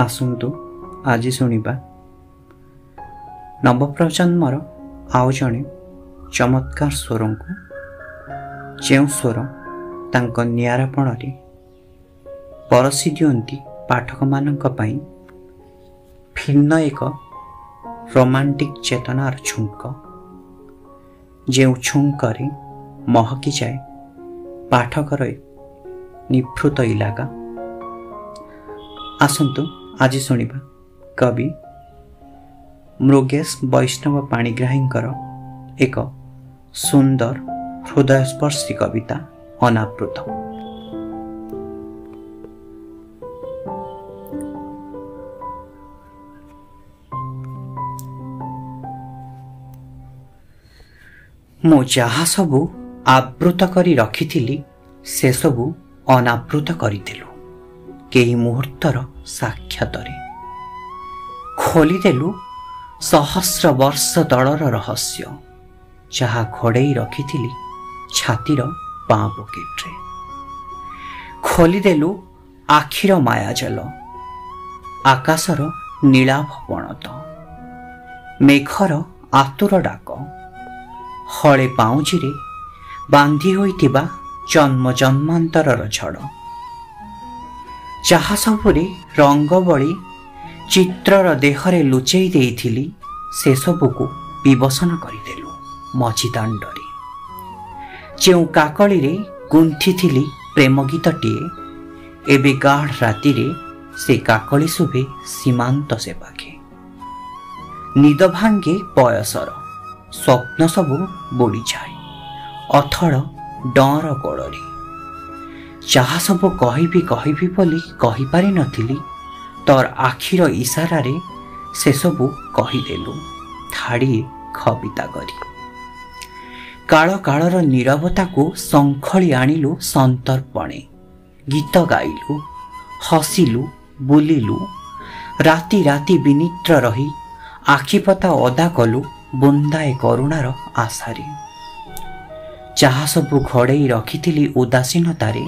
ଆସନ୍ତୁ ଆଜି ଶୁଣିବା ନବପ୍ରଜନ୍ମର ଆଉ ଜଣେ ଚମତ୍କାର ସ୍ୱରଙ୍କୁ, ଯେଉଁ ସ୍ୱର ତାଙ୍କ ନିଆରାପଣରେ ପରସି ଦିଅନ୍ତି ପାଠକମାନଙ୍କ ପାଇଁ ଭିନ୍ନ ଏକ ରୋମାଣ୍ଟିକ୍ ଚେତନାର ଛୁଙ୍କ, ଯେଉଁ ଛୁଙ୍କରେ ମହକିଯାଏ ପାଠକର ନିଭୃତ ଇଲାକା। ଆସନ୍ତୁ ଆଜି ଶୁଣିବା କବି ମୃଗେଶ ବୈଷ୍ଣବ ପାଣିଗ୍ରାହୀଙ୍କର ଏକ ସୁନ୍ଦର ହୃଦୟସ୍ପର୍ଶୀ କବିତା ଅନାବୃତ। ମୁଁ ଯାହା ସବୁ ଆବୃତ କରି ରଖିଥିଲି ସେସବୁ ଅନାବୃତ କରିଦେଲୁ କେଇ ମୁହୂର୍ତ୍ତର ସାକ୍ଷାତରେ। ଖୋଲିଦେଲୁ ସହସ୍ର ବର୍ଷ ତଳର ରହସ୍ୟ, ଯାହା ଘୋଡ଼େଇ ରଖିଥିଲି ଛାତିର ବାଁ ପକେଟରେ। ଖୋଲିଦେଲୁ ଆଖିର ମାୟାଜାଲ, ଆକାଶର ନୀଳାଭ ପଣତ, ମେଘର ଆତୁର ଡାକ, ହଳେ ପାଉଁଜିରେ ବାନ୍ଧି ହୋଇଥିବା ଜନ୍ମ ଜନ୍ମାନ୍ତରର ଝଡ଼। ଯାହା ସବୁରେ ରଙ୍ଗ ବଳି ଚିତ୍ରର ଦେହରେ ଲୁଚେଇ ଦେଇଥିଲି ସେସବୁକୁ ବିବସନ କରିଦେଲୁ ମଝି ଦାଣ୍ଡରେ। ଯେଉଁ କାକଳିରେ ଗୁନ୍ଥିଥିଲି ପ୍ରେମ ଗୀତଟିଏ, ଏବେ ଗାଢ଼ ରାତିରେ ସେ କାକଳି ଶୁଭେ ସୀମାନ୍ତ ସେ ପାଖେ। ନିଦ ଭାଙ୍ଗେ ବୟସର ସ୍ୱପ୍ନ ସବୁ ବୁଡ଼ିଯାଏ ଅଥଳ ଡଁର କୋଳରେ। ଯାହା ସବୁ କହିବି କହିବି ବୋଲି କହିପାରିନଥିଲି, ତୋର ଆଖିର ଇସାରାରେ ସେସବୁ କହିଦେଲୁ ଧାଡ଼ିଏ କବିତା କରି। କାଳ କାଳର ନୀରବତାକୁ ଶଙ୍ଖଳି ଆଣିଲୁ ସନ୍ତର୍ପଣେ, ଗୀତ ଗାଇଲୁ, ହସିଲୁ, ବୁଲିଲୁ, ରାତି ରାତି ବିନିଦ୍ର ରହି ଆଖିପତା ଅଦା କଲୁ ବୁନ୍ଦାଏ କରୁଣାର ଆଶାରେ। ଯାହା ସବୁ ଘୋଡ଼େଇ ରଖିଥିଲି ଉଦାସୀନତାରେ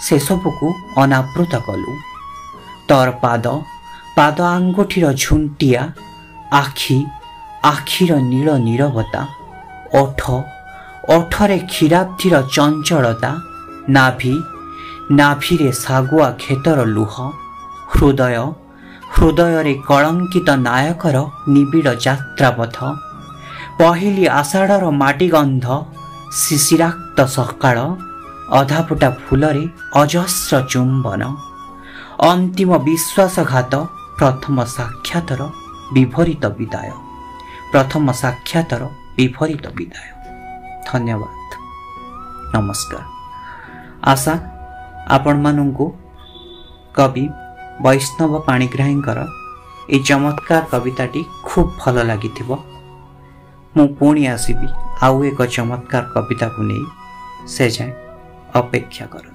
ସେସବୁକୁ ଅନାବୃତ କଲୁ। ତୋର ପାଦ, ପାଦ ଆଙ୍ଗୁଠିର ଝୁଣ୍ଟିଆ, ଆଖି, ଆଖିର ନୀଳ ନୀରବତା, ଓଠ, ଓଠରେ କ୍ଷୀରାବ୍ଧିର ଚଞ୍ଚଳତା, ନାଭି, ନାଭିରେ ଶାଗୁଆ କ୍ଷେତର ଲୁହ, ହୃଦୟ, ହୃଦୟରେ କଳଙ୍କିତ ନାୟକର ନିବିଡ଼ ଯାତ୍ରାପଥ, ପହିଲି ଆଷାଢ଼ର ମାଟିଗନ୍ଧ, ଶିଶିରାକ୍ତ ସକାଳ, ଅଧାଫୁଟା ଫୁଲରେ ଅଜସ୍ର ଚୁମ୍ବନ, ଅନ୍ତିମ ବିଶ୍ୱାସଘାତ, ପ୍ରଥମ ସାକ୍ଷାତର ବିଭରିତ ବିଦାୟ, ପ୍ରଥମ ସାକ୍ଷାତର ବିଭରିତ ବିଦାୟ। ଧନ୍ୟବାଦ, ନମସ୍କାର। ଆଶା ଆପଣମାନଙ୍କୁ କବି ବୈଷ୍ଣବ ପାଣିଗ୍ରାହୀଙ୍କର ଏହି ଚମତ୍କାର କବିତାଟି ଖୁବ୍ ଭଲ ଲାଗିଥିବ। ମୁଁ ପୁଣି ଆସିବି ଆଉ ଏକ ଚମତ୍କାର କବିତାକୁ ନେଇ, ସେ ଯାଏଁ ଅପେକ୍ଷା କରନ୍ତୁ।